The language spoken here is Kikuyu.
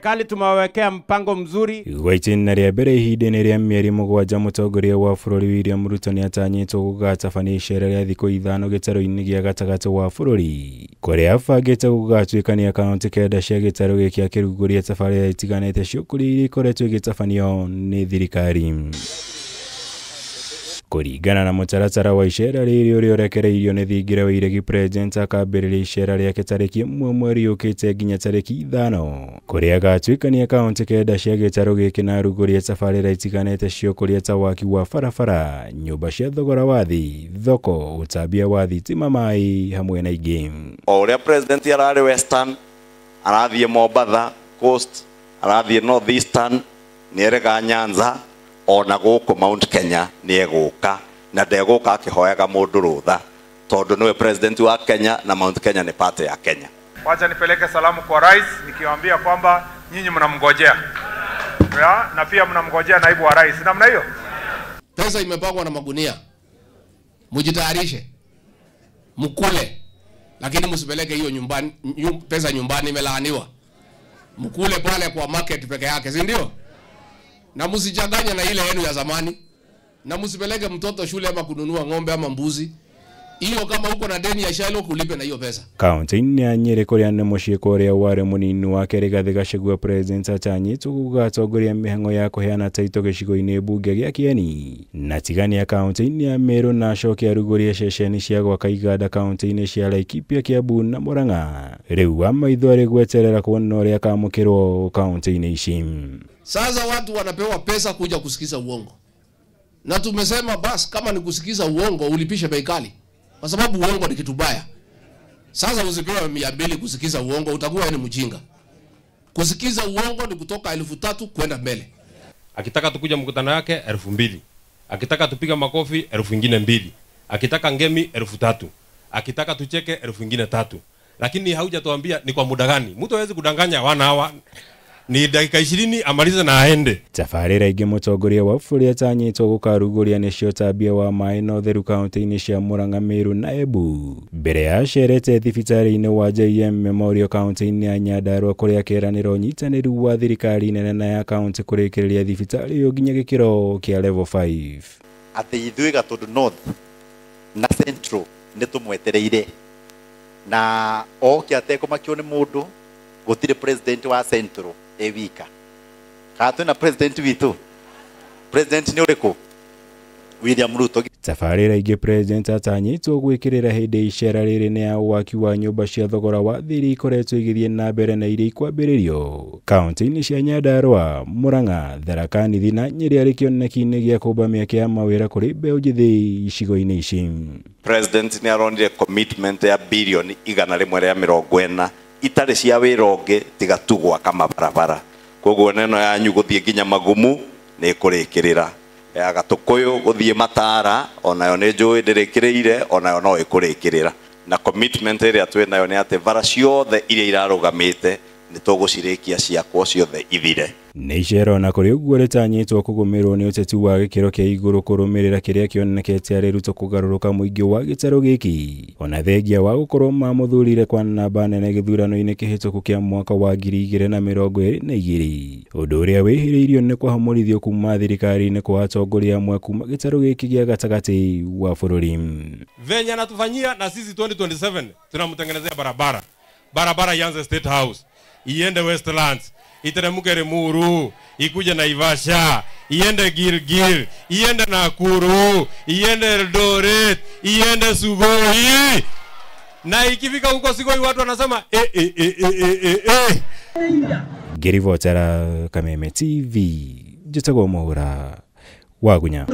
Serikali tumewawekea mpango mzuri. Gwa itĩna rĩa mbere ihinda-inĩ rĩa mĩeri 7 mũtongoria wa bũrũri William Ruto nĩatanyĩtwo gũgatabania icera rĩa thikũ 5 gĩtarũ-inĩ gĩa gatagatĩ wa bũrũri kũrĩa abangĩte gũgatuĩkania kaunti 9 cia gĩtarũ gĩkĩ akĩrugũria tabarĩra itiganĩte cia ũkũria iria ikoretwo igĩtabanio nĩ thirikari. Kũringana na mũtaratara wa icera rĩrĩ ũrĩa ũrekereirio nĩ thingira wa iregi, President akambĩrĩria icera rĩake tarĩki 1 mweri ũkĩte nginya tarĩki 5 kũrĩa agatuĩkania kaunti 9 cia gĩtarũ gĩkĩ na arugũrie tabarĩra itiganĩte cia ũkũria ta waki wa barabara, nyũmba cia thogora wa thĩ, thoko, ũtambia wa thitima, maĩ hamwe na ingĩ. O ũrĩa President ararĩ Western, arathiĩ Mombatha Coast, arathiĩ North Eastern, nĩerega Nyanza, ona gũkũ Mount Kenya nĩegũka, na ndegũka akĩhoyaga mũndũ rũtha tondũ nĩwe president wa Kenya na Mount Kenya nĩ part ya Kenya. Wacha nipeleke salamu kwa rais nikiwaambia kwamba nyinyi mnamngojea na pia mnamngojea naibu wa rais namna hiyo. Pesa imepangwa na magunia, mjitayarishe mkule, lakini msipeleke hiyo nyumbani, pesa nyumbani imelaaniwa. Mkule pale kwa market peke yake, si ndio? Na msichanganye na ile yenu ya zamani. Na msipeleke mtoto shule ama kununua ng'ombe ama mbuzi. Hiyo kama uko na deni ya Shylock ulipe na hiyo pesa. Kaunti-inĩ ya Nyĩrĩ kũrĩa nĩ mũciĩ kũrĩa warĩ mũnini wake Rigathĩ Gachagua, President atanyĩtwo gũgatongoria mĩhang'o ya kũheana taito gĩcigo-inĩ mbunge gĩa Kieni na tigania kaunti-inĩ ya Meru, na acoke arugũrie ceceni cia gwaka iganda kaunti-inĩ cia Laikipia, Kiambu na Murang'a. Rĩu wa maitho arĩ gweterera kuona ũrĩa akamũkĩrwo kaunti-inĩ ici. Sasa watu wanapewa pesa kuja kusikiza uongo. Na tumesema bas, kama ni kusikiza uongo ulipishe bei kali, kwa sababu uongo ni kitu baya. Sasa usipewe 200 kusikiza uongo, utakuwa ni mjinga. Kusikiza uongo ni kutoka 3000 kwenda mbele. Akitaka tukuja mkutano yake 2000. Akitaka tupiga makofi 2002. Akitaka ngemi 3000. Akitaka tucheke 2003. Lakini haujatuambia ni kwa muda gani. Mtu hawezi kudanganya wana hawa. Ni dakika 20 amalize na aende. Tabarĩra ingĩ mũtongoria wa bũrũri atanyĩtwo gũkarugũria nĩcio ũtambia wa maĩ na ũtheru kaunti-inĩ cia Murang'a, Meru na Embu mbere ya acerete thibitarĩ-inĩ wa JM Memorial kaunti-inĩ ya Nyandarua kũrĩa keranĩra ũnyitanĩru wa thirikari nene na ya kaunti kũrĩkĩrĩria thibitarĩ ĩyo nginya gĩkĩro kĩa level 5. Atĩ ithuĩ Gatũndũ North na Central nĩtũmwetereire na oke atekũmakio nĩ mũndũ, gũtirĩ president wa Central ewika. Kana twĩna president witũ? President nĩ ũrĩkũ? William Ruto. Tabarĩra ingĩ President atanyĩtwo gwĩkĩrĩra hĩndĩ icera rĩrĩ nĩ ya waki wa nyũmba cia thogora wa thĩ iria ikoretwo igĩthiĩ na mbere na iria ikwambĩrĩrio kaunti-inĩ cia Nyandarua, Murang'a, Tharaka Nithi na Nyĩrĩ arĩ kĩoneki-inĩ gĩa kũmba mĩeke ya mawĩra kũrĩ mbeũ njĩthĩ icigo-inĩ ici. President nĩ aronire commitment ya bilioni 140 itarĩ cia wĩra ũngĩ tiga tu gwaka mabarabara. Koguo neno yanyu gũthiĩ nginya Magumu nĩ ĩkũrĩkĩrĩra, ya Gatũkũyũ gũthiĩ Matara onayo nĩ njũĩ ndĩrĩkĩrĩire, onayo no ĩkũrĩkĩrĩra. Na commitment ĩrĩa twĩ nayo nĩ atĩ bara ciothe iria irarũgamĩte nĩ tũgũcirĩkia ciakwo ciothe ithire. Nĩ icera ona kũrĩ ũguo rĩtanyĩtwo kũgũmĩrwo nĩ ũteti wa gĩkĩro kĩa igũrũ kũrũmĩrĩra kĩrĩa kĩonekete arĩ Ruto kũgarũrũka mũingĩ wa gĩtarũ gĩkĩ ona thengia wa gũkorwo mamũthurire kwa namba nene gĩthurano-inĩ kĩhĩtũku kĩa mwaka wa 2022, ũndũ ũrĩa wĩhĩrĩirio nĩ kũhamũrithio kuma thirikari-inĩ kwa atongoria amwe kuma gĩtarũ gĩkĩ gĩa gatagatĩ wa bũrũri. Venye anatufanyia na sisi 2027 tunamtengenezea barabara. Barabara ianze State House, iende Westlands, iteremke Limuru, ikuje Naivasha, iende Gilgil, iende Nakuru, iende Eldoret, iende Sugoi. Na ikifika huko Sugoi watu wanasema eh eh eh eh eh eh. Ngĩribotera Kameme TV, njĩtagwo Mwaura wa Gunya.